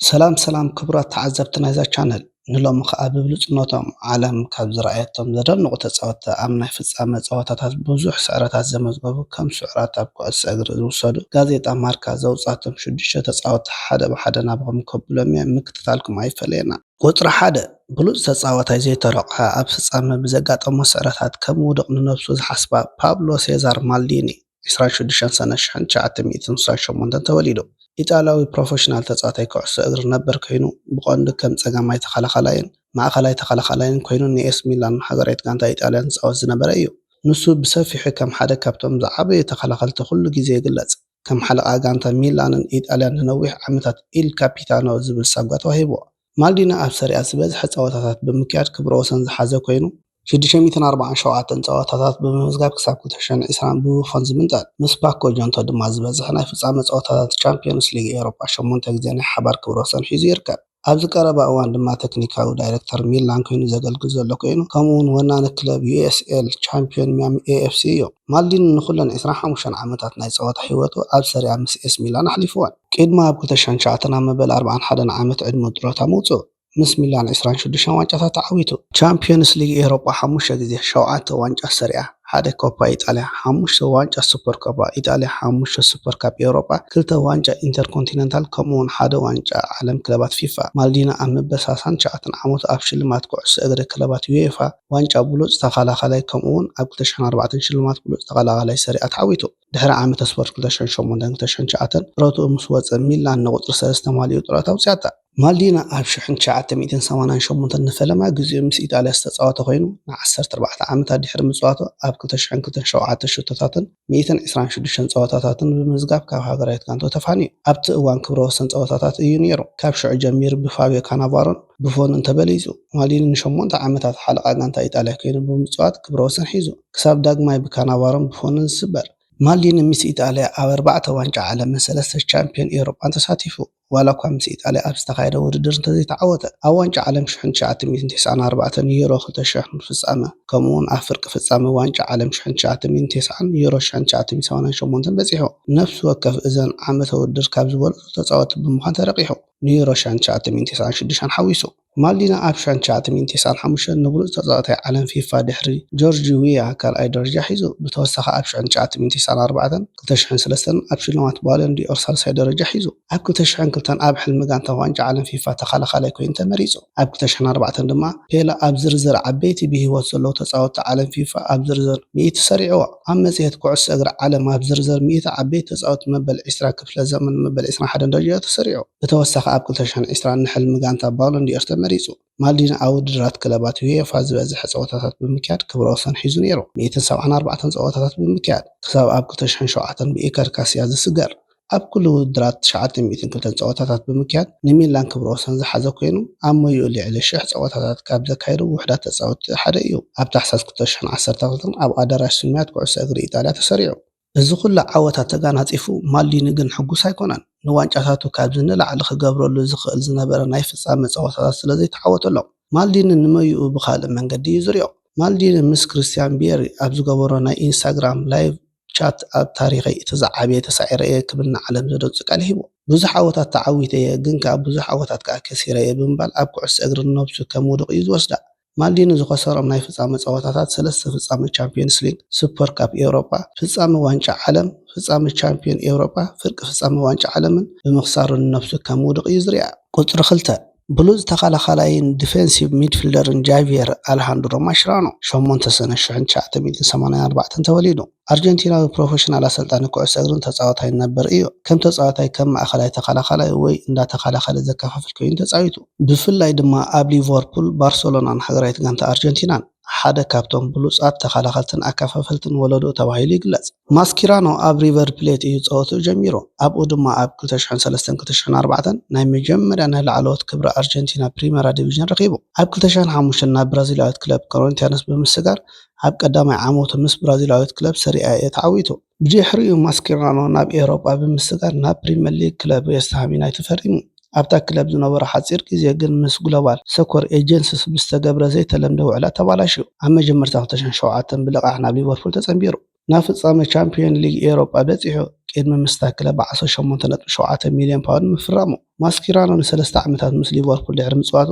ሰላም ሰላም ክቡራት ተዓዘብቲ ናይዛ ቻነል፣ ንሎሚ ከኣ ብብሉጽነቶም ዓለም ካብ ዝረኣየቶም ዘደንቑ ተጻወትቲ ኣብ ናይ ፍጻመ ጸወታታት ብዙሕ ስዕረታት ዘመዝገቡ ከም ስዑራት ኣብ ኩዕሶ እግሪ ዝውሰዱ ጋዜጣ ማርካ ዘውጻቶም ሽዱሽተ ተጻወትቲ ሓደ ብሓደ ናባኹም ከብሎም እየ፣ ምክትታልኩም ኣይፈለየና። ቁጽሪ ሓደ ብሉጽ ተጻዋታይ ዘይተረቑሐ ኣብ ፍጻመ ብዘጋጠሞ ስዕረታት ከም ውዱቕ ንነብሱ ዝሓስባ ፓብሎ ሴዛር ማልዲኒ ዕስራን ሽዱሽተን ሰነ ሽሕን ትሽዓተ ሚእትን ስሳን ሸሞንተን ተወሊዱ። ኢጣልያዊ ፕሮፌሽናል ተጻዋታይ ኩዕሶ እግሪ ነበር ኮይኑ፣ ብቐንዱ ከም ጸጋማይ ተኸላኻላይን ማእከላይ ተኸላኻላይን ኮይኑ ንኤስ ሚላን ሃገራዊት ጋንታ ኢጣልያን ዝጻወት ዝነበረ እዩ። ንሱ ብሰፊሑ ከም ሓደ ካብቶም ዝዓበዩ ተኸላኸልቲ ኩሉ ግዜ ይግለጽ። ከም ሓለቓ ጋንታ ሚላንን ኢጣልያን ንነዊሕ ዓመታት ኢል ካፒታኖ ዝብል ሳጓ ተዋሂብዎ። ማልዲኒ ኣብ ሰሪኣ ዝበዝሐ ጸወታታት ብምክያድ ክብረ ወሰን ዝሓዘ ኮይኑ፣ ሽዱሽተ ሚእትን ኣርባዓን ሸውዓተን ጸወታታት ብምምዝጋብ ክሳብ ክልተ ሽሕን ዕስራን ብቡፎን ዝምንጠል፣ ምስ ፓኮ ጆንቶ ድማ ዝበዝሐ ናይ ፍጻመ ጸወታታት ቻምፕዮንስ ሊግ ኤውሮጳ ሸሞንተ ግዜ ናይ ሓባር ክብረ ወሰን ሒዙ ይርከብ። ኣብዚ ቀረባ እዋን ድማ ተክኒካዊ ዳይረክተር ሚላን ኮይኑ ዘገልግል ዘሎ ኮይኑ፣ ከምኡ እውን ወናኒ ክለብ ዩ ኤስ ኤል ቻምፕዮን ሚያሚ ኤ ኤፍ ሲ እዩ። ማልዲኒ ንኹለን ዕስራን ሓሙሽተን ዓመታት ናይ ጸወታ ህይወቱ ኣብ ሰሪኣ ምስ ኤስ ሚላን ኣሕሊፍወን። ቅድሚ ኣብ ክልተ ሽሕን ትሽዓተን ኣብ መበል ኣርባዓን ሓደን ዓመት ዕድመ ጡረታ ምውጽኡ፣ ምስ ሚላን ዕስራን ሽዱሽተን ዋንጫታት ተዓዊቱ። ቻምፕዮንስ ሊግ ኤውሮጳ ሓሙሽተ ግዜ፣ ሸውዓተ ዋንጫ ሰሪኣ፣ ሓደ ኮፓ ኢጣልያ፣ ሓሙሽተ ዋንጫ ሱፐር ኮፓ ኢጣልያ፣ ሓሙሽተ ሱፐር ካፕ ኤውሮጳ፣ ክልተ ዋንጫ ኢንተርኮንቲነንታል፣ ከምኡ እውን ሓደ ዋንጫ ዓለም ክለባት ፊፋ። ማልዲኒ ኣብ መበል ሰላሳን ትሽዓተን ዓመቱ ኣብ ሽልማት ኩዕሶ እግሪ ክለባት ዩኤፋ ዋንጫ ብሉጽ ተኸላኻላይ፣ ከምኡ እውን ኣብ ክልተ ሽሕን ኣርባዕተን ሽልማት ብሉጽ ተኸላኻላይ ሰሪኣ ተዓዊቱ። ድሕሪ ዓመተ ስፖርት ክልተ ሽሕን ሸሞንተን ክልተ ሽሕን ትሽዓተን ጡረትኡ ምስ ወጸ፣ ሚላን ንቁጽሪ ሰለስተ ማልይኡ ጡረታ ኣውጺኣታ። ማልዲኒ ኣብ ሽሕን ትሽዓተ ሚእትን ሰማንያን ሸሞንተን ንፈለማ ግዜኡ ምስ ኢጣልያ ዝተጻወተ ኮይኑ፣ ንዓሰርተ ኣርባዕተ ዓመታት ድሕሪ ምጽዋቱ ኣብ ክልተ ሽሕን ክልተን ሸውዓተ ሸቶታትን ሚእትን ዕስራን ሽዱሽተን ጸወታታትን ብምምዝጋብ ካብ ሃገራዊት ጋንታኡ ተፋንዩ። ኣብቲ እዋን ክብረ ወሰን ጸወታታት እዩ ነይሩ። ካብ ሽዑ ጀሚሩ ብፋብዮ ካናቫሮን ቡፎንን ተበሊጹ። ማልዲኒ ንሸሞንተ ዓመታት ሓለቓ ጋንታ ኢጣልያ ኮይኑ ብምጽዋት ክብረ ወሰን ሒዙ፣ ክሳብ ዳግማይ ብካናቫሮን ቡፎንን ዝስበር። ማልዲኒ ምስ ኢጣልያ ኣብ ኣርባዕተ ዋንጫ ዓለምን ሰለስተ ቻምፕዮን ኤውሮጳን ተሳቲፉ፣ ዋላ እኳ ምስ ኢጣልያ ኣብ ዝተኻየደ ውድድር እንተዘይተዓወተ። ኣብ ዋንጫ ዓለም ሽሕን ትሽዓተ ሚእትን ተስዓን ኣርባዕተን ዩሮ ክልተ ሽሕን ፍጻመ፣ ከምኡ'ውን ኣብ ፍርቂ ፍጻመ ዋንጫ ዓለም ሽሕን ትሽዓተ ሚእትን ተስዓን ዩሮ ሽሕን ትሽዓተ ሚእትን ሰማንያን ሸሞንተን በጺሑ። ነፍሲ ወከፍ እዘን ዓመተ ውድድር ካብ ዝበለጹ ተጻወትቲ ብምዃን ተረቂሑ። ንዩሮ ሽሕን ትሽዓተ ሚእትን ተስዓን ሽዱሽተን ሓዊሱ። ማልዲኒ ኣብ ሽሕን ትሽዓተ ሚእትን ተስዓን ሓሙሽተን ንብሉጽ ተጻዋታይ ዓለም ፊፋ ድሕሪ ጆርጅ ዊያ ካልኣይ ደረጃ ሒዙ። ብተወሳኺ ኣብ ሽሕን ትሽዓተ ሚእትን ተስዓን ኣርባዕተን ክልተ ሽሕን ሰለስተን ኣብ ሽልማት ባሎን ዲኦር ሳልሳይ ደረጃ ሒዙ። ኣብ ክልተ ሽሕን ክልተን ኣብ ሕልሚ ጋንታ ዋንጫ ዓለም ፊፋ ተኸላኻላይ ኮይኑ ተመሪጹ። ኣብ ክልተ ሽሕን ኣርባዕተን ድማ ፔለ ኣብ ዝርዝር ዓበይቲ ብህይወት ዘለዉ ተጻወትቲ ዓለም ፊፋ ኣብ ዝርዝር ሚእቲ ሰሪዕዎ። ኣብ መጽሔት ኩዕሶ እግሪ ዓለም ኣብ ዝርዝር ሚእቲ ዓበይቲ ተጻወትቲ መበል ዕስራ ክፍለ ዘመን መበል ዕስራን ሓደን ደረጃ ተሰሪዑ። ብተወሳኺ ኣብ ክልተ ሽሕን ዕስራን ንሕልሚ ጋንታ ባሎን ዲኦር ተመሪጹ። ማልዲኒ ኣብ ውድድራት ክለባት ዩኤፋ ዝበዝሐ ጸወታታት ብምክያድ ክብረ ወሰን ሒዙ ነይሩ። ሚእትን ሰብዓን ኣርባዕተን ጸወታታት ብምክያድ፣ ክሳብ ኣብ ክልተ ሽሕን ሸውዓተን ብኢከር ካስያ ዝስገር። ኣብ ኩሉ ውድድራት ትሽዓተ ሚእትን ክልተን ጸወታታት ብምክያድ ንሚላን ክብረ ወሰን ዝሓዘ ኮይኑ፣ ኣብ ሞይኡ ልዕሊ ሽሕ ጸወታታት ካብ ዘካየዱ ውሑዳት ተጻወትቲ ሓደ እዩ። ኣብ ታሕሳስ ክልተ ሽሕን ዓሰርተ ክልተን ኣብ ኣዳራሽ ስሙያት ኩዕሶ እግሪ ኢጣልያ ተሰሪዑ። እዚ ኩሉ ዓወታት ተጋናጺፉ፣ ማልዲኒ ግን ሕጉስ ኣይኮነን። ንዋንጫታቱ ካብዚ ንላዕሊ ክገብረሉ ዝኽእል ዝነበረ ናይ ፍጻመ ጸወታታት ስለ ዘይተዓወተሎም፣ ማልዲኒ ንመይኡ ብኻልእ መንገዲ እዩ ዝሪኦ። ማልዲኒ ምስ ክርስቲያን ቢየሪ ኣብ ዝገበሮ ናይ ኢንስታግራም ላይቭ ቻት፣ ኣብ ታሪኸይ እቲ ዝዓበየ ተሳዒረ እየ ክብል ንዓለም ዘደንጹ ቃል ሂቡ። ብዙሕ ዓወታት ተዓዊተ እየ፣ ግን ከኣ ብዙሕ ዓወታት ከኣ ከሲረ እየ ብምባል ኣብ ኩዕሶ እግሪ ንነብሱ ከም ውዱቕ እዩ ዝወስዳ። ማልዲኒ ዝኸሰሮም ናይ ፍጻመ ጸወታታት ሰለስተ ፍጻመ ቻምፕዮንስ ሊግ፣ ሱፐር ካፕ ኤውሮጳ፣ ፍጻመ ዋንጫ ዓለም፣ ፍጻመ ቻምፕዮን ኤውሮጳ፣ ፍርቂ ፍጻመ ዋንጫ ዓለምን ብምኽሳሩ ንነብሱ ከም ውዱቕ እዩ ዝሪኣ። ቁጽሪ ክልተ፣ ብሉጽ ተኸላኻላይን ዲፌንሲቭ ሚድፊልደርን ጃቪየር ኣልሃንድሮ ማሽራኖ፣ ሸሞንተ ሰነ ሽሕን ትሽዓተ ሚእትን ሰማንያን ኣርባዕተን ተወሊዱ። ኣርጀንቲናዊ ፕሮፌሽናል ኣሰልጣኒ ኩዕሶ እግርን ተጻዋታይን ነበር እዩ። ከም ተጻዋታይ ከም ማእከላይ ተኸላኻላይ ወይ እንዳ ተኸላኸለ ዘከፋፍል ኮይኑ ተጻዊቱ። ብፍላይ ድማ ኣብ ሊቨርፑል፣ ባርሰሎናን ሃገራዊት ጋንታ ኣርጀንቲናን ሓደ ካብቶም ብሉጻት ተኸላኸልትን ኣከፋፈልትን ወለዶ ተባሂሉ ይግለጽ። ማስኪራኖ ኣብ ሪቨር ፕሌት እዩ ጸወትኡ ጀሚሩ። ኣብኡ ድማ ኣብ ክልተ ሽሕን ሰለስተን ክልተ ሽሕን ኣርባዕተን ናይ መጀመርያ ናይ ላዕለዎት ክብሪ ኣርጀንቲና ፕሪሜራ ዲቪዥን ረኺቡ። ኣብ ክልተ ሽሕን ሓሙሽተን ናብ ብራዚላዊት ክለብ ኮሪንቲያንስ ብምስጋር ኣብ ቀዳማይ ዓመቱ ምስ ብራዚላዊት ክለብ ሰሪኣ ኤ ተዓዊቱ። ብድሕሪኡ ማስኪራኖ ናብ ኤውሮጳ ብምስጋር ናብ ፕሪመር ሊግ ክለብ ዌስትሃም ዩናይትድ ፈሪሙ። ኣብታ ክለብ ዝነበሮ ሓጺር ግዜ ግን ምስ ግሎባል ሶከር ኤጀንስስ ብዝተገብረ ዘይተለምደ ውዕላት ተባላሽዩ። ኣብ መጀመርታ ክልተ ሽሕን ሸውዓተን ብልቓሕ ናብ ሊቨርፑል ተጸንቢሩ። ናብ ፍጻመ ቻምፕዮን ሊግ ኤውሮጳ በጺሑ። ቅድሚ ምስታ ክለብ ዓሰርተ ሸሞንተ ነጥቢ ሸውዓተ ሚልዮን ፓውንድ ምፍራሙ። ማስኪራኖ ንሰለስተ ዓመታት ምስ ሊቨርፑል ድሕሪ ምጽዋቱ፣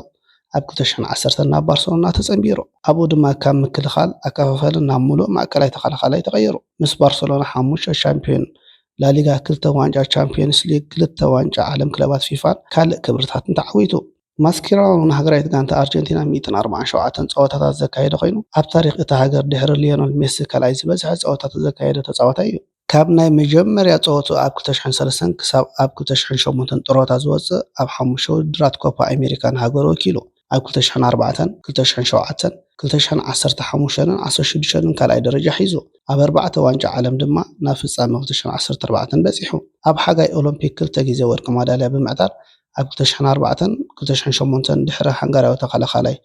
ኣብ ክልተ ሽሕን ዓሰርተን ናብ ባርሰሎና ተጸንቢሩ። ኣብኡ ድማ ካብ ምክልኻል ኣከፋፋልን ናብ ምሉእ ማእከላይ ተኸላኻላይ ተቐይሩ። ምስ ባርሰሎና ሓሙሽተ ሻምፒዮን ላሊጋ፣ ክልተ ዋንጫ ቻምፒዮንስ ሊግ፣ ክልተ ዋንጫ ዓለም ክለባት ፊፋን ካልእ ክብርታትን ተዓዊቱ። ማስኪራኖ ንሃገራዊት ጋንታ ኣርጀንቲና ሚእትን ኣርባዓን ሸውዓተን ጸወታታት ዘካየደ ኮይኑ፣ ኣብ ታሪኽ እታ ሃገር ድሕሪ ሊዮነል ሜሲ ካልኣይ ዝበዝሐ ጸወታታት ዘካየደ ተጻዋታይ እዩ። ካብ ናይ መጀመርያ ጸወትኡ ኣብ ክልተ ሽሕን ሰለስተን ክሳብ ኣብ ክልተ ሽሕን ሸሞንተን ጥሮታ ዝወጽእ፣ ኣብ ሓሙሽተ ውድድራት ኮፓ ኣሜሪካ ንሃገሩ ወኪሉ፣ ኣብ ክልተ ሽሕን ኣርባዕተን፣ ክልተ ሽሕን ሸውዓተን፣ ክልተ ሽሕን ዓሰርተ ሓሙሽተን ዓሰርተ ሽዱሽተን ካልኣይ ደረጃ ሒዙ፣ ኣብ ኣርባዕተ ዋንጫ ዓለም ድማ ናብ ፍጻመ ክልተ ሽሕን ዓሰርተ ኣርባዕተን በጺሑ። ኣብ ሓጋይ ኦሎምፒክ ክልተ ግዜ ወርቂ ማዳልያ ብምዕጣር፣ ኣብ ክልተ ሽሕን ኣርባዕተን ክልተ ሽሕን ሸሞንተን ድሕሪ ሃንጋርያዊ ተኸላኻላይ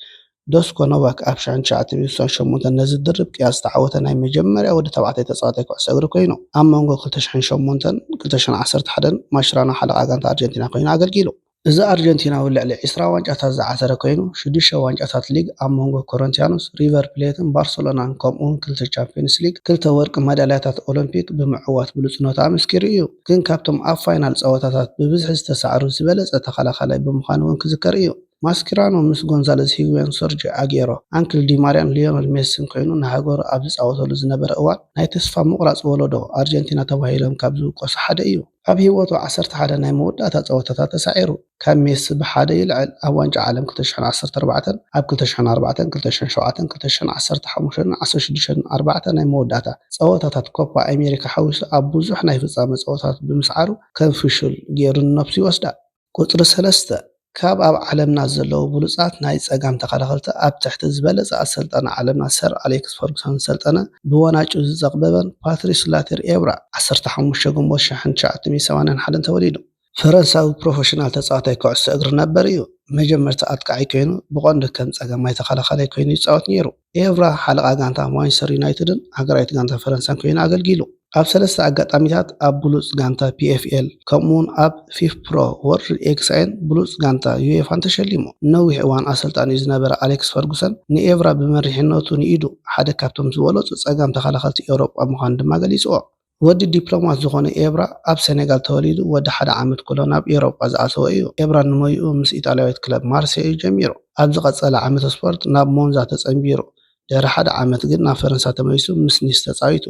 ዶስኮ ኖቫክ ኣብ ሽሕን ትሽዓተ ሚእትን ስሳን ሸሞንተን ነዚ ድርብ ቅያ ዝተዓወተ ናይ መጀመርያ ወዲ ተባዕታይ ተጻዋታይ ኩዕሶ እግሪ ኮይኑ፣ ኣብ መንጎ ክልተ ሽሕን ሸሞንተን ክልተ ሽሕን ዓሰርተ ሓደን ማሽራኖ ሓለቓ ጋንታ ኣርጀንቲና ኮይኑ ኣገልጊሉ። እዚ ኣርጀንቲናዊ ልዕሊ ዕስራ ዋንጫታት ዝዓተረ ኮይኑ፣ ሽዱሽተ ዋንጫታት ሊግ ኣብ መንጎ ኮረንቲያኖስ፣ ሪቨር ፕሌትን ባርሰሎናን፣ ከምኡውን ክልተ ቻምፒዮንስ ሊግ፣ ክልተ ወርቂ ማዳልያታት ኦሎምፒክ ብምዕዋት ብሉጽነቱ ኣመስኪሩ እዩ። ግን ካብቶም ኣብ ፋይናል ጸወታታት ብብዝሒ ዝተሳዕሩ ዝበለጸ ተኸላኻላይ ብምዃኑ እውን ክዝከር እዩ። ማስኪራኖ ምስ ጎንዛለዝ ሂጉዌን፣ ሰርጂ ኣጌሮ፣ ኣንክል ዲ ማርያን ሊዮነል ሜሲን ኮይኑ ንሃገሩ ኣብ ዝጻወተሉ ዝነበረ እዋን፣ ናይ ተስፋ ምቑራጽ ወለዶ ኣርጀንቲና ተባሂሎም ካብ ዝውቀሱ ሓደ እዩ። ኣብ ህይወቱ ዓሰርተ ሓደ ናይ መወዳእታ ጸወታታት ተሳዒሩ፣ ካብ ሜሲ ብሓደ ይልዕል። ኣብ ዋንጫ ዓለም ክልተ ሽሕን ዓሰርተ ኣርባዕተን፣ ኣብ ክልተ ሽሕን ኣርባዕተን፣ ክልተ ሽሕን ሸውዓተን፣ ክልተ ሽሕን ዓሰርተ ሓሙሽተን ዓሰርተ ሽዱሽተን ኣርባዕተ ናይ መወዳእታ ጸወታታት ኮፓ ኣሜሪካ ሓዊሱ ኣብ ብዙሕ ናይ ፍጻመ ጸወታታት ብምስዓሩ ከም ፍሹል ገይሩ ንነብሱ ይወስዳ። ቁጽሪ ሰለስተ፣ ካብ ኣብ ዓለምና ዘለዉ ብሉጻት ናይ ጸጋም ተኸላኸልቲ ኣብ ትሕቲ ዝበለጸ ኣሰልጣኒ ዓለምና ሰር ኣሌክስ ፈርጉሰን ዝሰልጠነ፣ ብወናጩ ዝጸቕበበን ፓትሪስ ላቴር ኤብራ፣ ዓሰርተ ሓሙሽተ ግንቦት ሽሕን ትሽዓተ ሚእትን ሰማንያን ሓደን ተወሊዱ። ፈረንሳዊ ፕሮፌሽናል ተጻዋታይ ኩዕሶ እግሪ ነበር እዩ። መጀመርታ ኣጥቃዓይ ኮይኑ፣ ብቐንዱ ከም ጸጋማይ ተኸላኻላይ ኮይኑ ይጻወት ነይሩ። ኤቭራ ሓለቓ ጋንታ ማንቸስተር ዩናይትድን ሃገራዊት ጋንታ ፈረንሳን ኮይኑ ኣገልጊሉ። ኣብ ሰለስተ ኣጋጣሚታት ኣብ ብሉጽ ጋንታ ፒ ኤፍ ኤል፣ ከምኡውን ኣብ ፊፍ ፕሮ ወርልድ ኤክስኣይን ብሉጽ ጋንታ ዩኤፋን ተሸሊሙ። ነዊሕ እዋን ኣሰልጣኒኡ ዝነበረ ኣሌክስ ፈርጉሰን ንኤቭራ ብመሪሕነቱ ንኢዱ ሓደ ካብቶም ዝበለጹ ጸጋም ተኸላኸልቲ ኤውሮጳ ምዃኑ ድማ ገሊጽዎ። ወዲ ዲፕሎማት ዝኾነ ኤብራ ኣብ ሴኔጋል ተወሊዱ ወዲ ሓደ ዓመት ከሎ ናብ ኤውሮጳ ዝኣተወ እዩ። ኤብራ ንሞይኡ ምስ ኢጣልያዊት ክለብ ማርሴይ እዩ ጀሚሩ። ኣብ ዝቐጸለ ዓመተ ስፖርት ናብ ሞንዛ ተጸንቢሩ። ድሕሪ ሓደ ዓመት ግን ናብ ፈረንሳ ተመሊሱ ምስ ኒስ ተጻዊቱ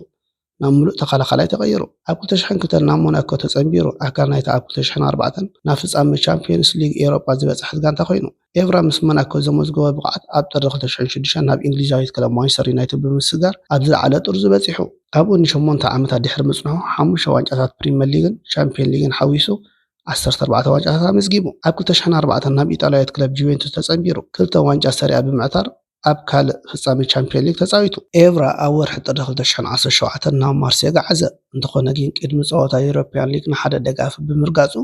ናብ ምሉእ ተኸላኻላይ ተቐይሩ። ኣብ ክልተ ሽሕን ክልተን ናብ ሞናኮ ተጸንቢሩ። ኣካል ናይታ ኣብ ክልተ ሽሕን ኣርባዕተን ናብ ፍጻመ ቻምፒዮንስ ሊግ ኤውሮጳ ዝበጽሐት ጋንታ ኮይኑ። ኤቭራ ምስ ሞናኮ ዘመዝገቦ ብቕዓት ኣብ ጥሪ ክልተ ሽሕን ሽዱሽተን ናብ እንግሊዛዊት ክለብ ማንቸስተር ዩናይትድ ብምስግጋር ኣብ ዝለዓለ ጥርዙ በጺሑ። ኣብኡ ንሸሞንተ ዓመታት ድሕሪ ምጽንሑ፣ ሓሙሽተ ዋንጫታት ፕሪምየር ሊግን ቻምፒዮን ሊግን ሓዊሱ ዓሰርተ ኣርባዕተ ዋንጫታት ኣመዝጊቡ። ኣብ ክልተ ሽሕን ኣርባዕተን ናብ ኢጣልያዊት ክለብ ጁቬንቱስ ተጸንቢሩ፣ ክልተ ዋንጫ ሰሪኣ ብምዕታር ኣብ ካልእ ፍጻመ ቻምፒዮን ሊግ ተጻዊቱ። ኤቭራ ኣብ ወርሒ ጥሪ ክልተ ሽሕን ዓሰርተ ሸውዓተን ናብ ማርሴ ገዓዘ። እንተኾነ ግን ቅድሚ ጸወታ ዩሮፕያን ሊግ ንሓደ ደጋፊ ብምርጋጹ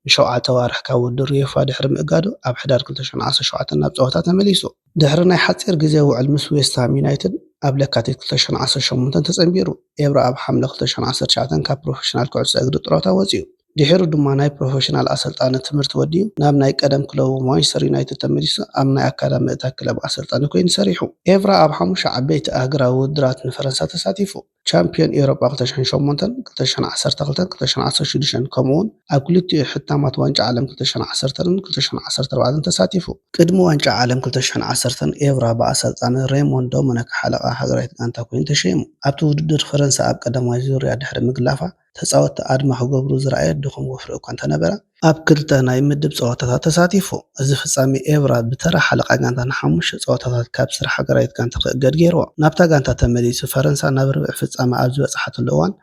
ንሸውዓተ ኣዋርሕ ካብ ውድድር ዩኤፋ ድሕሪ ምእጋዱ፣ ኣብ ሕዳር ክልተ ሽሕን ዓሰርተ ሸውዓተን ናብ ጸወታ ተመሊሱ። ድሕሪ ናይ ሓጺር ግዜ ውዕል ምስ ዌስትሃም ዩናይትድ፣ ኣብ ለካቲት ክልተ ሽሕን ዓሰርተ ሸሞንተን ተጸንቢሩ። ኤብራ ኣብ ሓምለ ክልተ ሽሕን ዓሰርተ ትሽዓተን ካብ ፕሮፌሽናል ኩዕሶ እግሪ ጥሮታ ወጺኡ። ድሒሩ ድማ ናይ ፕሮፌሽናል ኣሰልጣኒ ትምህርቲ ወዲኡ፣ ናብ ናይ ቀደም ክለቡ ማንቸስተር ዩናይትድ ተመሊሱ፣ ኣብ ናይ ኣካዳሚ እታ ክለብ ኣሰልጣኒ ኮይኑ ሰሪሑ። ኤብራ ኣብ ሓሙሽተ ዓበይቲ ኣህጉራዊ ውድድራት ንፈረንሳ ተሳቲፉ። ቻምፒዮን ኤውሮጳ ክልተ ሽሕን ሸሞንተን፣ ክልተ ሽሕን ዓሰርተ ክልተን፣ ክልተ ሽሕን ዓሰርተ ሽዱሽተን፣ ከምኡውን ኣብ ክልቲኡ ሕታማት ዋንጫ ዓለም ክልተ ሽሕን ዓሰርተን ክልተ ሽሕን ዓሰርተ ኣርባዕተን ተሳቲፉ። ቅድሚ ዋንጫ ዓለም ክልተ ሽሕን ዓሰርተን፣ ኤቭራ ብኣሰልጣኒ ሬሞን ዶመነክ ሓለቓ ሃገራዊት ጋንታ ኮይኑ ተሸይሙ። ኣብቲ ውድድር፣ ፈረንሳ ኣብ ቀዳማይ ዙርያ ድሕሪ ምግላፋ፣ ተጻወትቲ ኣድማ ክገብሩ ዝረኣየ ድኹም ወፍሪ እኳ እንተነበረ፣ ኣብ ክልተ ናይ ምድብ ጸወታታት ተሳቲፉ። እዚ ፍጻሜ፣ ኤቭራ ብተራ ሓለቓ ጋንታ ንሓሙሽተ ጸወታታት ካብ ስራሕ ሃገራዊት ጋንታ ክእገድ ገይርዎ። ናብታ ጋንታ ተመሊሱ፣ ፈረንሳ ናብ ርብዒ ፍጻመ ኣብ ዝበጽሓትሉ እዋን፣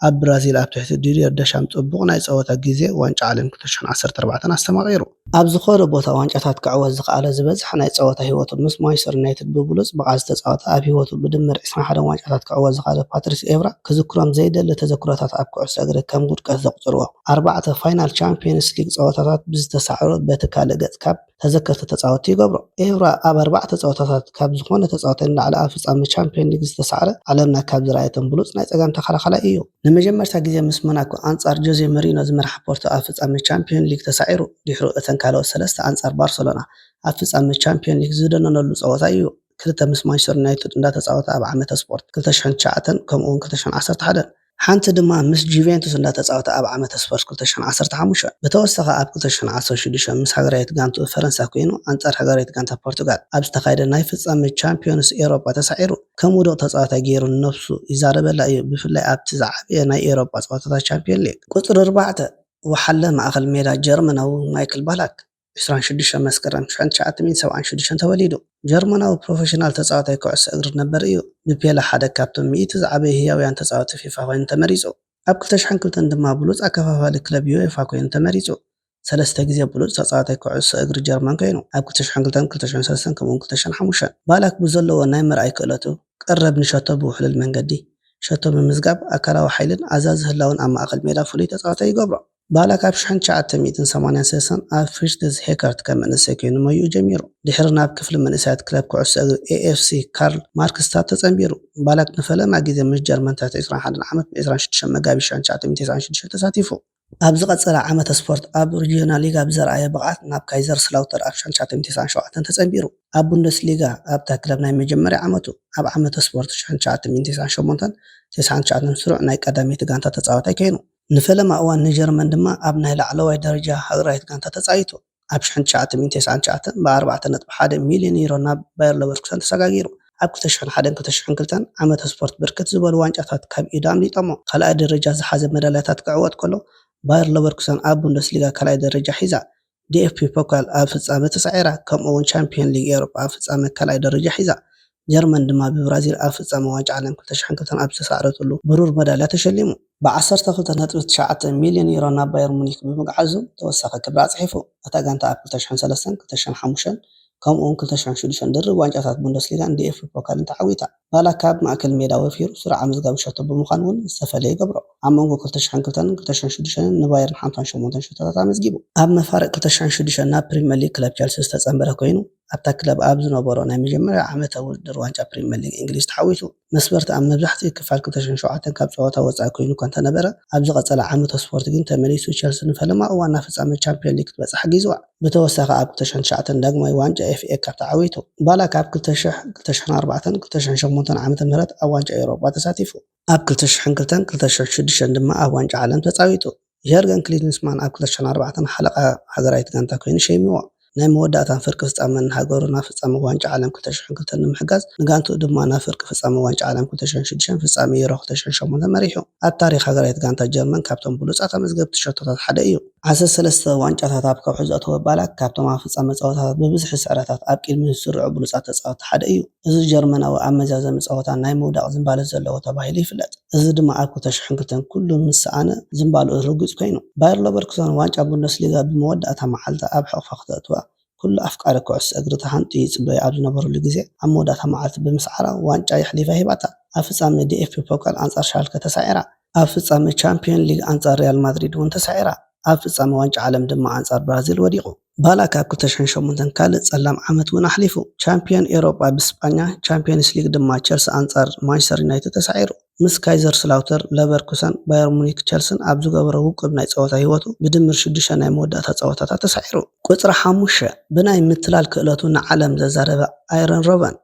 ኣብ ብራዚል ኣብ ትሕቲ ዲድየር ደሻም ጽቡቕ ናይ ጸወታ ግዜ ዋንጫ ዓለም ክልተ ሽሕን ዓሰርተ ኣርባዕተን ኣስተማቒሩ። ኣብ ዝኾነ ቦታ ዋንጫታት ክዕወት ዝኸኣለ ዝበዝሐ ናይ ጸወታ ህይወቱ ምስ ማንቸስተር ዩናይትድ ብብሉጽ ብቕዓት ዝተጻወተ፣ ኣብ ህይወቱ ብድምር ዕስራን ሓደን ዋንጫታት ክዕወት ዝኸኣለ ፓትሪስ ኤቭራ፣ ክዝክሮም ዘይደሊ ተዘክሮታት ኣብ ኩዕሶ እግሪ ከም ውድቀት ዘቑጽርዎ፣ ኣርባዕተ ፋይናል ቻምፒየንስ ሊግ ጸወታታት ብዝተሳዕሩ በቲ ካልእ ገጽ ካብ ተዘከርቲ ተጻወትቲ ይገብሮ። ኤቭራ ኣብ ኣርባዕተ ጸወታታት ካብ ዝኾነ ተጻዋታይ ንላዕሊ ኣብ ፍጻመ ቻምፒዮን ሊግ ዝተሳዕረ፣ ዓለምና ካብ ዝረኣየቶም ብሉጽ ናይ ጸጋም ተኸላኻላይ እዩ። ንመጀመርታ ግዜ ምስ ሞናኮ ኣንጻር ጆዜ ሞሪኖ ዝመርሓ ፖርቶ ኣብ ፍጻመ ቻምፒዮን ሊግ ተሳዒሩ። ድሕሩ እተን ካልኦት ሰለስተ ኣንጻር ባርሰሎና ኣብ ፍጻመ ቻምፒዮን ሊግ ዝደነነሉ ጸወታ እዩ። ክልተ ምስ ማንቸስተር ዩናይትድ እንዳተጻወተ ኣብ ዓመተ ስፖርት ክልተ ሽሕን ትሽዓተን ከምኡውን ክልተ ሽሕን ዓሰርተ ሓደን። ሓንቲ ድማ ምስ ጁቬንቱስ እንዳተጻወተ ኣብ ዓመተ ስፖርት ክልተ ሽሕን ዓሰርተ ሓሙሽተን፣ ብተወሳኺ ኣብ ክልተ ሽሕን ዓሰርተ ሽዱሽተን ምስ ሃገራዊት ጋንትኡ ፈረንሳ ኮይኑ ኣንጻር ሃገራዊት ጋንታ ፖርቱጋል ኣብ ዝተኻየደ ናይ ፍጻመ ቻምፒዮንስ ኤሮጳ ተሳዒሩ ከም ውዱቕ ተጻዋታይ ገይሩ ንነብሱ ይዛረበላ እዩ፣ ብፍላይ ኣብቲ ዝዓበየ ናይ ኤሮጳ ጸወታታት ቻምፒዮን ሊግ። ቁጽሪ ኣርባዕተ፣ ወሓለ ማእከል ሜዳ ጀርመናዊ ማይክል ባላክ። ዕስራን ሽዱሽተን መስከረም ሽሕን ትሽዓተ ሚእትን ሰብዓን ሽዱሽተን ተወሊዱ። ጀርመናዊ ፕሮፌሽናል ተጻዋታይ ኩዕሶ እግሪ ነበር እዩ። ብፔለ ሓደ ካብቶም ሚእቲ ዝዓበዩ ህያውያን ተጻወቲ ፊፋ ኮይኑ ተመሪጹ። ኣብ ክልተ ሽሕን ክልተን ድማ ብሉጽ ኣከፋፋሊ ክለብ ዩኤፋ ኮይኑ ተመሪጹ። ሰለስተ ግዜ ብሉጽ ተጻዋታይ ኩዕሶ እግሪ ጀርመን ኮይኑ፣ ኣብ ክልተ ሽሕን ክልተን፣ ክልተ ሽሕን ሰለስተን ከምኡውን ክልተ ሽሕን ሓሙሽተን። ባላክ ብዘለዎ ናይ ምርኣይ ክእለቱ፣ ቀረብ ንሸቶ ብውሕሉል መንገዲ ሸቶ ብምዝጋብ ኣካላዊ ሓይልን ኣዛዚ ህላውን ኣብ ማእከል ሜዳ ፍሉይ ተጻዋታይ ይገብሮ። ባላክ ኣብ ሽሕን ትሽዓተ ሚእትን ሰማንያን ሰለስተን ኣብ ፍሪትዝ ሄከርት ከም መንእሰይ ኮይኑ ሞይኡ ጀሚሩ። ድሕሪ ናብ ክፍሊ መንእሰያት ክለብ ኩዕሶ እግሪ ኤኤፍሲ ካርል ማርክስታድ ተጸንቢሩ። ባላክ ንፈለማ ግዜ ምስ ጀርመን ትሕቲ ዕስራን ሓደን ዓመት ብ ዕስራን ሽዱሽተን መጋቢት ሽሕን ትሽዓተ ሚእትን ተስዓን ሽዱሽተን ተሳቲፉ። ኣብ ዝቐጸለ ዓመተ ስፖርት ኣብ ሪጅዮናል ሊጋ ብዘርኣዮ ብቕዓት ናብ ካይዘርስላውተር ኣብ ሽሕን ትሽዓተ ሚእትን ተስዓን ሸውዓተን ተጸንቢሩ። ኣብ ቡንደስሊጋ ኣብታ ክለብ ናይ መጀመርያ ዓመቱ፣ ኣብ ዓመተ ስፖርት ሽሕን ትሽዓተ ሚእትን ተስዓን ሸሞንተን ተስዓን ትሽዓተን ስሩዕ ናይ ቀዳመይቲ ጋንታ ተጻዋታይ ኮይኑ። ንፈለማ እዋን ንጀርመን ድማ ኣብ ናይ ላዕለዋይ ደረጃ ሃገራዊት ጋንታ ተጻዊቱ። ኣብ ሽሕን ትሽዓተ ሚእትን ተስዓን ትሽዓተን ብኣርባዕተ ነጥቢ ሓደ ሚልዮን ዩሮ ናብ ባየር ለቨርኩሰን ተሰጋጊሩ። ኣብ ክልተ ሽሕን ሓደን ክልተ ሽሕን ክልተን ዓመተ ስፖርት ብርክት ዝበሉ ዋንጫታት ካብ ኢዱ ኣምሊጦሞ። ካልኣይ ደረጃ ዝሓዘ መዳልያታት ክዕወት ከሎ፣ ባየር ለቨርኩሰን ኣብ ቡንደስሊጋ ካልኣይ ደረጃ ሒዛ፣ ዲኤፍቢ ፖካል ኣብ ፍጻመ ተሳዒራ፣ ከምኡ እውን ቻምፒዮን ሊግ ኤውሮጳ ኣብ ፍጻመ ካልኣይ ደረጃ ሒዛ። ጀርመን ድማ ብብራዚል ኣብ ፍጻመ ዋንጫ ዓለም ክልተ ሽሕን ክልተን ኣብ ዝተሳዕረትሉ ብሩር መዳልያ ተሸሊሙ። ብ ዓሰርተ ክልተ ነጥቢ ትሽዓተ ሚልዮን ዩሮ ናብ ባየር ሙኒክ ብምግዓዙ ተወሳኺ ክብሪ ኣጽሒፉ። እታ ጋንታ ኣብ ክልተ ሽሕን ሰለስተን፣ ክልተ ሽሕን ሓሙሽተን ከምኡ እውን ክልተ ሽሕን ሽዱሽተን ድርብ ዋንጫታት ቡንደስሊጋን ዲኤፍቢ ፖካልን ተዓዊታ። ባላክ ካብ ማእከል ሜዳ ወፊሩ ስሩዕ ኣመዝጋቢ ሸቶ ብምዃን እውን ዝተፈለየ ይገብሮ። ኣብ መንጎ ክልተ ሽሕን ክልተን ክልተ ሽሕን ሽዱሽተን ንባየርን ሓምሳን ሸሞንተን ሸቶታት ኣመዝጊቡ። ኣብ መፋርቕ ክልተ ሽሕን ሽዱሽተን ናብ ፕሪምየር ሊግ ክለብ ቸልሲ ዝተጸንበረ ኮይኑ፣ ኣብታ ክለብ ኣብ ዝነበሮ ናይ መጀመርያ ዓመታዊ ውድድር ዋንጫ ፕሪምየር ሊግ እንግሊዝ ተዓዊቱ። መስበርቲ ኣብ መብዛሕትኡ ክፋል ክልተ ሽሕን ሸውዓተን ካብ ጸወታ ወጻኢ ኮይኑ እኳ እንተነበረ፣ ኣብ ዝቐጸለ ዓመተ ስፖርት ግን ተመሊሱ ቸልሲ ንፈለማ እዋን ናብ ፍጻመ ቻምፒዮን ሊግ ክትበጽሕ ኣጊዝዋ። ብተወሳኺ ኣብ ክልተ ሽሕን ትሽዓተን ዳግማይ ዋንጫ ኤፍኤ ካፕ ተዓዊቱ። ባላክ ኣብ ክልተ ሽሕን፣ ክልተ ሽሕን ኣርባዕተን፣ ክልተ ሽሕን ሸሞንተን ዓመተ ምህረት ኣብ ዋንጫ ኤውሮጳ ተሳቲፉ። ኣብ ክልተ ሽሕን ክልተን፣ ክልተ ሽሕን ሽዱሽተን ድማ ኣብ ዋንጫ ዓለም ተጻዊቱ። ጀርገን ክሊንስማን ኣብ ክልተ ሽሕን ኣርባዕተን ሓለቓ ሃገራዊት ጋንታ ኮይኑ ሸይምዎ። ናይ መወዳእታን ፍርቂ ፍጻመን ንሃገሩ ናብ ፍጻመ ዋንጫ ዓለም ክልተ ሽሕን ክልተን ንምሕጋዝ፣ ንጋንትኡ ድማ ናብ ፍርቂ ፍጻመ ዋንጫ ዓለም ክልተ ሽሕን ሽዱሽተን፣ ፍጻመ ዩሮ ክልተ ሽሕን ሸሞንተን መሪሑ። ኣብ ታሪኽ ሃገራዊት ጋንታ ጀርመን ካብቶም ብሉጻት ኣመዝገብቲ ሸቶታት ሓደ እዩ። ዓሰርተ ሰለስተ ዋንጫታት ኣብ ከውሒ ዘእተወ ባላክ፣ ካብቶም ኣብ ፍጻመ ጸወታታት ብብዝሒ ስዕረታት ኣብ ቅድሚ ዝስርዑ ብሉጻት ተጻወትቲ ሓደ እዩ። እዚ ጀርመናዊ ኣብ መዛዘሚ ጸወታ ናይ ምውዳቕ ዝንባለ ዘለዎ ተባሂሉ ይፍለጥ። እዚ ድማ ኣብ ክልተ ሽሕን ክልተን ኩሉ ምስ ሰኣነ ዝንባልኡ ርጉጽ ኮይኑ። ባየር ለቨርኩሰን ዋንጫ ቡንደስሊጋ ብመወዳእታ መዓልቲ ኣብ ሕቕፋ ክተእትዋ ኩሉ ኣፍቃሪ ኩዕሶ እግሪ ተሃንጥዩ ይጽበዮ ኣብ ዝነበረሉ ግዜ፣ ኣብ መወዳእታ መዓልቲ ብምስዓራ ዋንጫ የሕሊፋ ሂባታ። ኣብ ፍጻመ ዲኤፍቢ ፖካል ኣንጻር ሻልከ ተሳዒራ። ኣብ ፍጻመ ቻምፒዮን ሊግ ኣንጻር ሪያል ማድሪድ እውን ተሳዒራ። ኣብ ፍጻመ ዋንጫ ዓለም ድማ ኣንጻር ብራዚል ወዲቑ። ባላክ ኣብ ክልተ ሽሕን ሸሞንተን ካልእ ጸላም ዓመት እውን ኣሕሊፉ። ቻምፒዮን ኤውሮጳ ብስጳኛ፣ ቻምፒዮንስ ሊግ ድማ ቸልሲ ኣንጻር ማንቸስተር ዩናይትድ ተሳዒሩ። ምስ ካይዘር ስላውተር ለቨርኩሰን፣ ባየር ሙኒክ፣ ቸልስን ኣብ ዝገበሮ ውቁብ ናይ ጸወታ ህይወቱ ብድምር ሽዱሽተ ናይ መወዳእታ ጸወታታት ተሳዒሩ። ቁጽሪ ሓሙሽተ፣ ብናይ ምትላል ክእለቱ ንዓለም ዘዛረበ ኣየርን ሮበን።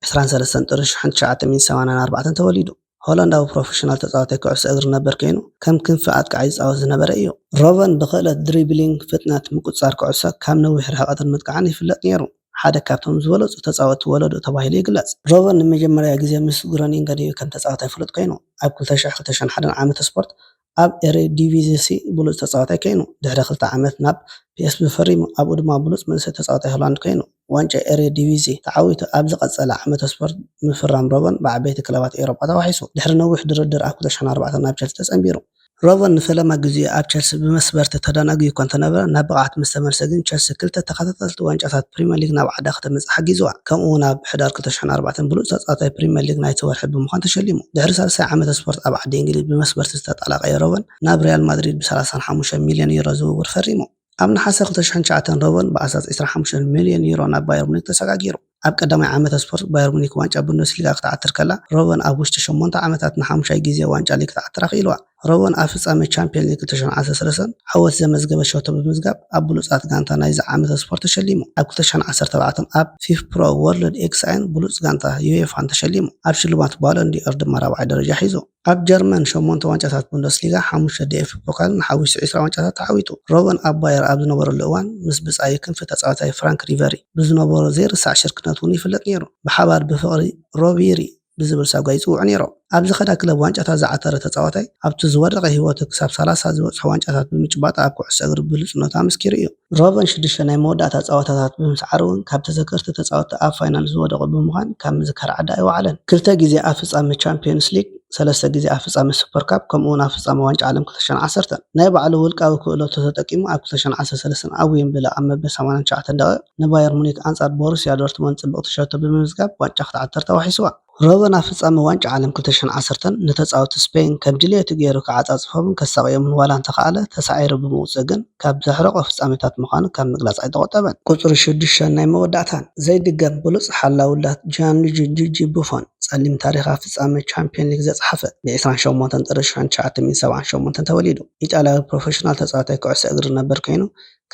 ዕስራን ሰለስተን ጥሪ ሽሕን ትሽዓተ ሚእትን ሰማንያን ኣርባዕተን ተወሊዱ። ሆላንዳዊ ፕሮፌሽናል ተጻዋታይ ኩዕሶ እግሪ ነበር ኮይኑ፣ ከም ክንፊ ኣጥቃዒ ዝጻወት ዝነበረ እዩ። ሮበን ብክእለት ድሪብሊንግ፣ ፍጥነት፣ ምቁጽጻር ኩዕሶ፣ ካብ ነዊሕ ርሕቀትን ምጥቃዕን ይፍለጥ ነይሩ። ሓደ ካብቶም ዝበለጹ ተጻወትቲ ወለዱ ተባሂሉ ይግለጽ። ሮበን ንመጀመርያ ግዜ ምስ ግሮኒንገን እዩ ከም ተጻዋታይ ፍሉጥ ኮይኑ። ኣብ ክልተ ሽሕን ክልተ ሽሕን ሓደን ዓመተ ስፖርት ኣብ ኤሬዲቪዚ ብሉጽ ተጻዋታይ ኮይኑ። ድሕሪ ክልተ ዓመት ናብ ፒኤስቪ ፈሪሙ፣ ኣብኡ ድማ ብሉጽ መንእሰይ ተጻዋታይ ሆላንድ ኮይኑ። ዋንጫ ኤሬዲቪዚ ተዓዊቱ ኣብ ዝቐጸለ ዓመተ ስፖርት ምፍራም ሮበን ብዓበይቲ ክለባት ኤውሮጳ ተዋሒሱ። ድሕሪ ነዊሕ ድርድር ኣብ ክልተ ሽሕን ኣርባዕተን ናብ ቸልሲ ተጸንቢሩ። ሮበን ንፈለማ ግዜኡ ኣብ ቸልሲ ብመስበርቲ ተደናጉዩ እኳ እንተነበረ፣ ናብ ብቕዓት ምስ ተመልሰ ግን ቸልሲ ክልተ ተኸታተልቲ ዋንጫታት ፕሪምየር ሊግ ናብ ዓዳ ከተምጽእ ሓጊዝዋ። ከምኡ እውን ኣብ ሕዳር ክልተ ሽሕን ኣርባዕተን ብሉጽ ተጻዋታይ ፕሪምየር ሊግ ናይቲ ወርሒ ብምዃን ተሸሊሙ። ድሕሪ ሳልሳይ ዓመተ ስፖርት ኣብ ዓዲ እንግሊዝ ብመስበርቲ ዝተጣላቐየ ሮበን ናብ ሪያል ማድሪድ ብ ሰላሳን ሓሙሽተን ሚልዮን ዩሮ ዝውውር ፈሪሙ። ኣብ ነሓሰ ክልተ ሽሕን ትሽዓተን ሮበን ብኣሳስ ዕስራን ሓሙሽተን ሚልዮን ዩሮ ናብ ባየር ሙኒክ ተሰጋጊሩ። ኣብ ቀዳማይ ዓመተ ስፖርት ባየር ሙኒክ ዋንጫ ቡንደስሊጋ ክትዓትር ከላ፣ ሮበን ኣብ ውሽጢ ሸሞንተ ዓመታት ንሓሙሻይ ግዜ ዋንጫ ሊግ ክትዓትር ኣኽኢልዋ። ሮበን ኣብ ፍጻመ ቻምፒዮን ሊግ ክልተ ሽሕን ዓሰርተ ሰለስተን ዓወት ዘመዝገበ ሸቶ ብምዝጋብ ኣብ ብሉጻት ጋንታ ናይዚ ዓመተ ስፖርት ተሸሊሙ። ኣብ ክልተ ሽሕን ዓሰርተ ኣርባዕተን ኣብ ፊፋ ፕሮ ወርልድ ኤክስኣይን ብሉጽ ጋንታ ዩኤፋን ተሸሊሙ። ኣብ ሽልማት ባሎን ዲኦር ድማ ራብዓይ ደረጃ ሒዙ። ኣብ ጀርመን ሸሞንተ ዋንጫታት ቡንደስሊጋ፣ ሓሙሽተ ዲኤፍ ፖካልን ሓዊሱ ዕስራ ዋንጫታት ተዓዊቱ። ሮበን ኣብ ባየር ኣብ ዝነበረሉ እዋን ምስ ብጻዩ ክንፊ ተጻዋታይ ፍራንክ ሪቨሪ ብዝነበሮ ዘይርሳዕ ሽርክነት እውን ይፍለጥ ነይሩ። ብሓባር ብፍቕሪ ሮቢሪ ብዝብል ሳጓ ይጽውዑ ነይሮም። ኣብ ዝኸዳ ክለብ ዋንጫታት ዝዓተረ ተጻዋታይ፣ ኣብቲ ዝወደቐ ህይወቱ ክሳብ ሰላሳ ዝበጽሑ ዋንጫታት ብምጭባጥ ኣብ ኩዕሶ እግሪ ብሉጽነቱ ኣመስኪሩ እዩ። ሮበን ሽዱሽተ ናይ መወዳእታ ጸወታታት ብምስዓር እውን ካብ ተዘከርቲ ተጻወትቲ ኣብ ፋይናል ዝወደቑ ብምዃን ካብ ምዝካር ዓዲ ኣይወዓለን። ክልተ ግዜ ኣብ ፍጻመ ቻምፒዮንስ ሊግ፣ ሰለስተ ግዜ ኣብ ፍጻመ ሱፐር ካፕ፣ ከምኡ እውን ኣብ ፍጻመ ዋንጫ ዓለም ክልተ ሽሕን ዓሰርተን ናይ ባዕሉ ውልቃዊ ክእለቱ ተጠቂሙ ኣብ ክልተ ሽሕን ዓሰርተ ሰለስተን ኣብ ዌምብሊ ኣብ መበል ሰማንያን ትሽዓተን ደቂቕ ንባየር ሙኒክ ኣንጻር ቦሩስያ ዶርትሞንድ ጽብቕቲ ሸቶ ብምምዝጋብ ዋንጫ ክትዓትር ተዋሒስዋ። ሮበን ኣብ ፍጻመ ዋንጫ ዓለም ክልተ ሽሕን ዓሰርተን ንተጻወትቲ ስፔን ከም ድልየቱ ገይሩ ክዓጻጽፎምን ከሳቕዮምን ዋላ እንተኸኣለ፣ ተሳዒሩ ብምውጽእ ግን ካብ ዘሕረቖ ፍጻሜታት ምዃኑ ካብ ምግላጽ ኣይተቖጠበን። ቁጽሪ ሽዱሽተን ናይ መወዳእታን ዘይድገም ብሉጽ ሓላውላት ጂያንሉጂ ጂጂ ቡፎን ጸሊም ታሪኽ ኣብ ፍጻመ ቻምፒዮን ሊግ ዘጽሓፈ፣ ብ ዕስራን ሸሞንተን ጥሪ ሽሕን ትሽዓተ ሚእትን ሰብዓን ሸሞንተን ተወሊዱ። ኢጣልያዊ ፕሮፌሽናል ተጻዋታይ ኩዕሶ እግሪ ነበር ኮይኑ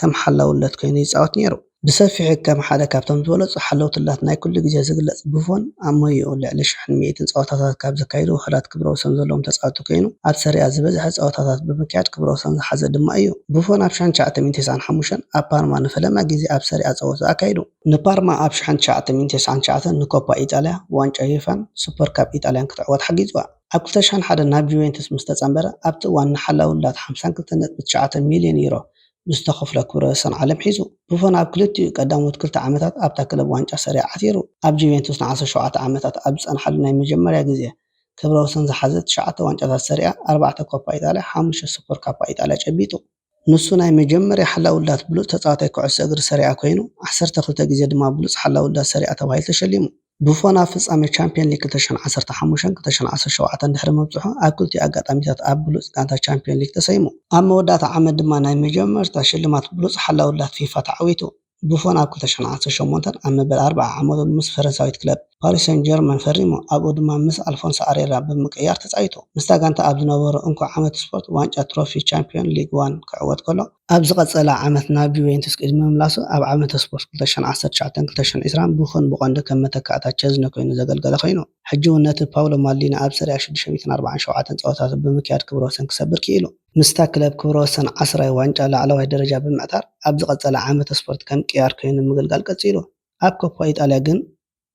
ከም ሓላውለት ኮይኑ ይጻወት ነይሩ። ብሰፊሑ ከም ሓደ ካብቶም ዝበለጹ ሓለውትላት ናይ ኩሉ ግዜ ዝግለጽ ቡፎን፣ ኣብ ሞያኡ ልዕሊ ሽሕን ሚእትን ጸወታታት ካብ ዘካየዱ ውሑዳት ክብረ ወሰን ዘለዎም ተጻወትቲ ኮይኑ፣ ኣብ ሰሪኣ ዝበዝሐ ጸወታታት ብምክያድ ክብረ ወሰን ዝሓዘ ድማ እዩ። ቡፎን ኣብ ሽሕን ትሽዓተ ሚእትን ተስዓን ሓሙሽተን ኣብ ፓርማ ንፈለማ ግዜ ኣብ ሰሪኣ ጸወታ ኣካይዱ። ንፓርማ ኣብ ሽሕን ትሽዓተ ሚእትን ተስዓን ትሽዓተን ንኮፓ ኢጣልያ፣ ዋንጫ ዩኤፋን ሱፐር ካፕ ኢጣልያን ክትዕወት ሓጊዝዋ። ኣብ ክልተ ሽሕን ሓደን ናብ ጁቬንቱስ ምስ ተጸንበረ፣ ኣብቲ እዋን ንሓላውላት ሓምሳን ክልተን ነጥቢ ትሽዓተ ሚልዮን ዩሮ ብዝተኸፍሎ ክብረ ወሰን ዓለም ሒዙ። ቡፎን ኣብ ክልቲኡ ቀዳሞት ክልተ ዓመታት ኣብታ ክለብ ዋንጫ ሰሪኣ ዓቲሩ። ኣብ ጁቬንቱስ ንዓሰርተ ሸውዓተ ዓመታት ኣብ ዝጸንሓሉ ናይ መጀመርያ ግዜ፣ ክብረ ወሰን ዝሓዘ ትሽዓተ ዋንጫታት ሰሪኣ፣ ኣርባዕተ ኮፓ ኢጣልያ፣ ሓሙሽተ ሱፐር ካፓ ኢጣልያ ጨቢጡ። ንሱ ናይ መጀመርያ ሓላውላት ብሉጽ ተጻዋታይ ኩዕሶ እግሪ ሰሪኣ ኮይኑ፣ ዓሰርተ ክልተ ግዜ ድማ ብሉጽ ሓላውላት ሰሪኣ ተባሂሉ ተሸሊሙ። ቡፎን ኣብ ፍጻመ ቻምፒዮን ሊግ ክልተ ሽሕን ዓሰርተ ሓሙሽተን ክልተ ሽሕን ዓሰርተ ሸውዓተን ድሕሪ ምብጽሑ፣ ኣብ ክልቲኡ ኣጋጣሚታት ኣብ ብሉጽ ጋንታ ቻምፒዮን ሊግ ተሰይሙ። ኣብ መወዳእታ ዓመት ድማ ናይ መጀመርታ ሽልማት ብሉጽ ሓላውላት ፊፋ ተዓዊቱ። ቡፎን ኣብ ክልተ ሽሕን ዓሰርተ ሸሞንተን ኣብ መበል ኣርብዓ ዓመቱ ምስ ፈረንሳዊት ክለብ ፓሪስ ሰን ጀርመን ፈሪሙ፣ ኣብኡ ድማ ምስ ኣልፎንሶ ኣሬራ ብምቅያር ተጻዊቱ። ምስታ ጋንታ ኣብ ዝነበሮ እንኮ ዓመት ስፖርት ዋንጫ ትሮፊ ቻምፒዮን ሊግ ዋን ክዕወት ከሎ፣ ኣብ ዝቐጸለ ዓመት ናብ ጁቬንቱስ ቅድሚ ምምላሱ ኣብ ዓመተ ስፖርት ክልተ ሽሕን ዓሰርተ ትሽዓተን ክልተ ሽሕን ዕስራን ቡፎን ብቐንዱ ከም መተካእታ ቸዝኒ ኮይኑ ዘገልገለ ኮይኑ፣ ሕጂ እውን ነቲ ፓውሎ ማልዲኒ ኣብ ሰሪኣ ሽዱሽተ ሚእትን ኣርባዓን ሸውዓተን ጸወታታት ብምክያድ ክብረ ወሰን ክሰብር ክኢሉ። ምስታ ክለብ ክብረ ወሰን ዓስራይ ዋንጫ ላዕለዋይ ደረጃ ብምዕታር፣ ኣብ ዝቐጸለ ዓመተ ስፖርት ከም ቅያር ኮይኑ ምግልጋል ቀጺሉ። ኣብ ኮፓ ኢጣልያ ግን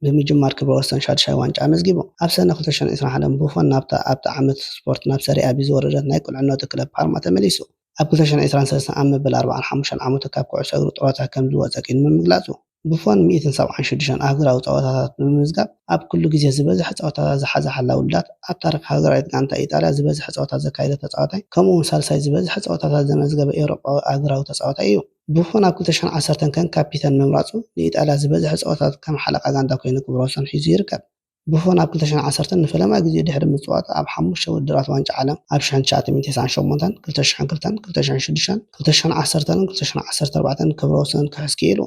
ብምጅማር ክብረ ወሰን ሻድሻይ ዋንጫ ኣመዝጊቡ። ኣብ ሰነ ክልተ ሽሕን ዕስራን ሓደን ቡፎን ናብታ ኣብቲ ዓመት ስፖርት ናብ ሰሪኣ ቢ ዝወረደት ናይ ቁልዕነቱ ክለብ ፓርማ ተመሊሱ። ኣብ ክልተ ሽሕን ዕስራን ሰለስተን ኣብ መበል ኣርባዓን ሓሙሽተን ዓመቱ ካብ ኩዕሶ እግሪ ጡረታ ከም ዝወጸ ቅድሚ ምግላጹ፣ ቡፎን ሚእትን ሰብዓን ሽዱሽተን ኣህጉራዊ ጸወታታት ብምምዝጋብ፣ ኣብ ኩሉ ግዜ ዝበዝሐ ጸወታታት ዝሓዘ ሓላውላት፣ ኣብ ታሪኽ ሃገራዊት ጋንታ ኢጣልያ ዝበዝሐ ጸወታ ዘካየደ ተጻዋታይ፣ ከምኡ እውን ሳልሳይ ዝበዝሐ ጸወታታት ዘመዝገበ ኤውሮጳዊ ኣህጉራዊ ተጻዋታይ እዩ። ቡፎን ኣብ ክልተ ሽሕን ዓሰርተን ከም ካፒተን ምምራጹ፣ ንኢጣልያ ዝበዝሐ ጸወታታት ከም ሓለቓ ጋንታ ኮይኑ ክብረ ወሰን ሒዙ ይርከብ። ቡፎን ኣብ ክልተ ሽሕን ዓሰርተን ንፈለማ ግዜ ድሕሪ ምጽዋቱ ኣብ ሓሙሽተ ውድድራት ዋንጫ ዓለም፣ ኣብ ሽሕን ትሽዓተ ሚእትን ተስዓን ሸሞንተን፣ ክልተ ሽሕን ክልተን፣ ክልተ ሽሕን ሽዱሽተን፣ ክልተ ሽሕን ዓሰርተን ክልተ ሽሕን ዓሰርተ ኣርባዕተን ክብረ ወሰን ክሕዝ ክኢሉ።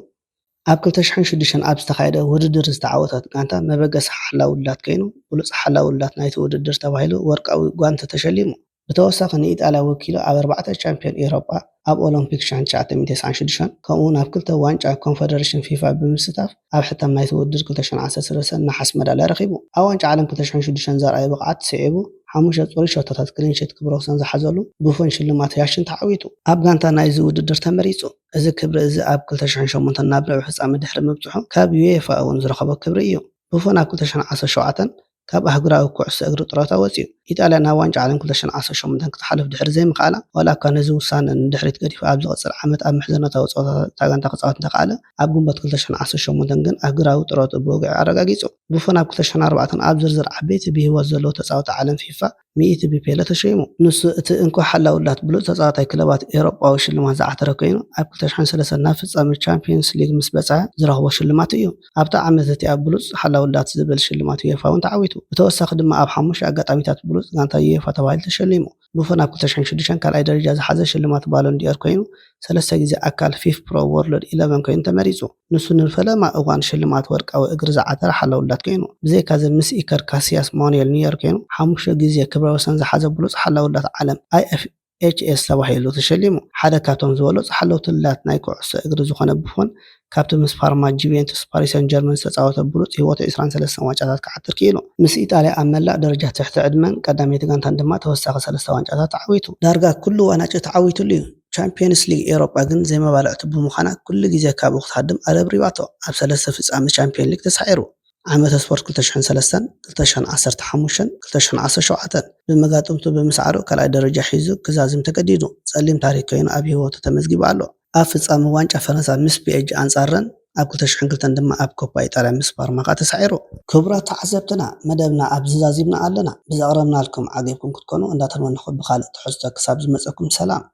ኣብ ክልተ ሽሕን ሽዱሽተን ኣብ ዝተኻየደ ውድድር ዝተዓወተት ጋንታ መበገሲ ሓላውላት ኮይኑ፣ ብሉጽ ሓላውላት ናይቲ ውድድር ተባሂሉ ወርቃዊ ጓንት ተሸሊሙ። ብተወሳኺ ንኢጣልያ ወኪሉ ኣብ ኣርባዕተ ቻምፒዮን ኤውሮጳ፣ ኣብ ኦሎምፒክ ሽሕን ትሽዓተ ሚእትን ተስዓን ሽዱሽተን፣ ከምኡውን ኣብ ክልተ ዋንጫ ኮንፈደረሽን ፊፋ ብምስታፍ፣ ኣብ ሕታም ናይቲ ውድድር ክልተ ሽሕን ዓሰርተ ሰለስተን ነሓስ መዳልያ ረኺቡ። ኣብ ዋንጫ ዓለም ክልተ ሽሕን ሽዱሽተን ዘርኣዮ ብቕዓት ስዒቡ፣ ሓሙሽተ ጽሩይ ሸቶታት ክሊንሺት ክብረ ወሰን ዝሓዘሉ ቡፎን ሽልማት ያሽን ተዓዊቱ። ኣብ ጋንታ ናይዚ ውድድር ተመሪጹ። እዚ ክብሪ እዚ ኣብ ክልተ ሽሕን ሸሞንተን ናብ ርብዒ ፍጻመ ድሕሪ ምብጽሑ፣ ካብ ዩኤፋ እውን ዝረኸቦ ክብሪ እዩ። ቡፎን ኣብ ክልተ ሽሕን ዓሰርተ ሸውዓተን ካብ ኣህጉራዊ ኩዕሶ እግሪ ጡረታ ወጺኡ። ኢጣልያ ናብ ዋንጫ ዓለም ክልተ ሽሕን ዓሰርተ ሸሞንተን ክትሓልፍ ድሕሪ ዘይምኽኣላ፣ ዋላ እኳ ነዚ ውሳነ ንድሕሪት ገዲፉ፣ ኣብ ዝቕጽል ዓመት ኣብ ምሕዝነታዊ ጸወታታት እታ ጋንታ ክጻወት እንተኸኣለ፣ ኣብ ግንቦት ክልተ ሽሕን ዓሰርተ ሸሞንተን ግን ኣህጉራዊ ጡረትኡ ብወግዒ ኣረጋጊጹ። ቡፎን ኣብ ክልተ ሽሕን ኣርባዕተን ኣብ ዝርዝር ዓበይቲ ብህይወት ዘለዉ ተጻወቲ ዓለም ፊፋ ሚእቲ ብፔለ ተሸይሙ። ንሱ እቲ እንኮ ሓላውላት ብሉጽ ተጻዋታይ ክለባት ኤውሮጳዊ ሽልማት ዝዓተረ ኮይኑ፣ ኣብ ክልተ ሽሕን ሰለስተን ናብ ፍጻመ ቻምፒዮንስ ሊግ ምስ በጽሐ ዝረኽቦ ሽልማት እዩ። ኣብታ ዓመት እቲኣ ብሉጽ ሓላውላት ዝብል ሽልማት ዩኤፋ እውን ተዓዊቱ። ብተወሳኺ ድማ ኣብ ሓሙሽተ ኣጋጣሚታት ብሉጽ ጋንታ ዩኤፋ ተባሂሉ ተሸሊሙ። ቡፎን ኣብ ክልተ ሽሕን ሽዱሽተን ካልኣይ ደረጃ ዝሓዘ ሽልማት ባሎን ዲኦር ኮይኑ፣ ሰለስተ ግዜ ኣካል ፊፍ ፕሮ ወርልድ ኢለቨን ኮይኑ ተመሪጹ። ንሱ ንፈለማ እዋን ሽልማት ወርቃዊ እግሪ ዝዓተረ ሓላውላት ኮይኑ፣ ብዘይካዚ ምስ ኢከር ካሲያስ ማኑኤል ኒየር ኮይኑ፣ ሓሙሽተ ግዜ ክብረ ወሰን ዝሓዘ ብሉጽ ሓላውላት ዓለም ኣይ ኤፍ ኤች ኤስ ተባሂሉ ተሸሊሙ። ሓደ ካብቶም ዝበለጹ ሓለውትላት ናይ ኩዕሶ እግሪ ዝኾነ ቡፎን፣ ካብቲ ምስ ፓርማ፣ ጁቬንቱስ፣ ፓሪስ ሰን ጀርመን ዝተጻወተ ብሉጽ ህይወቱ ዕስራን ሰለስተን ዋንጫታት ክዓትር ክኢሉ። ምስ ኢጣልያ ኣብ መላእ ደረጃ ትሕቲ ዕድመን ቀዳመይቲ ጋንታን ድማ ተወሳኺ ሰለስተ ዋንጫታት ተዓዊቱ። ዳርጋ ኩሉ ዋንጫ ተዓዊትሉ እዩ። ቻምፒየንስ ሊግ ኤውሮጳ ግን ዘይመባልዕቱ ብምዃና ኩሉ ግዜ ካብኡ ክትሃድም ኣረብሪባቶ። ኣብ ሰለስተ ፍጻመ ቻምፒየን ሊግ ተሳዒሩ። ዓመተ ስፖርት ክልተ ሽሕን ሰለስተን፣ ክልተ ሽሕን ዓሰርተ ሓሙሽተን፣ ክልተ ሽሕን ዓሰርተ ሸውዓተን ብመጋጥምቱ ብምስዓሩ ካልኣይ ደረጃ ሒዙ ክዛዝም ተገዲዱ። ጸሊም ታሪኽ ኮይኑ ኣብ ህይወቱ ተመዝጊቡ ኣሎ። ኣብ ፍጻመ ዋንጫ ፈረንሳ ምስ ፒ ኤስ ጂ ኣንጻር ረን፣ ኣብ ክልተ ሽሕን ክልተን ድማ ኣብ ኮፓ ኢጣልያ ምስ ፓርማ ከኣ ተሳዒሩ። ክቡራት ተዓዘብትና፣ መደብና ኣብዚ ዛዚምና ኣለና። ብዘቕረብናልኩም ዓጊብኩም ክትኮኑ እንዳተመነኹ ብኻልእ ትሕዝቶ ክሳብ ዝመጸኩም ሰላም።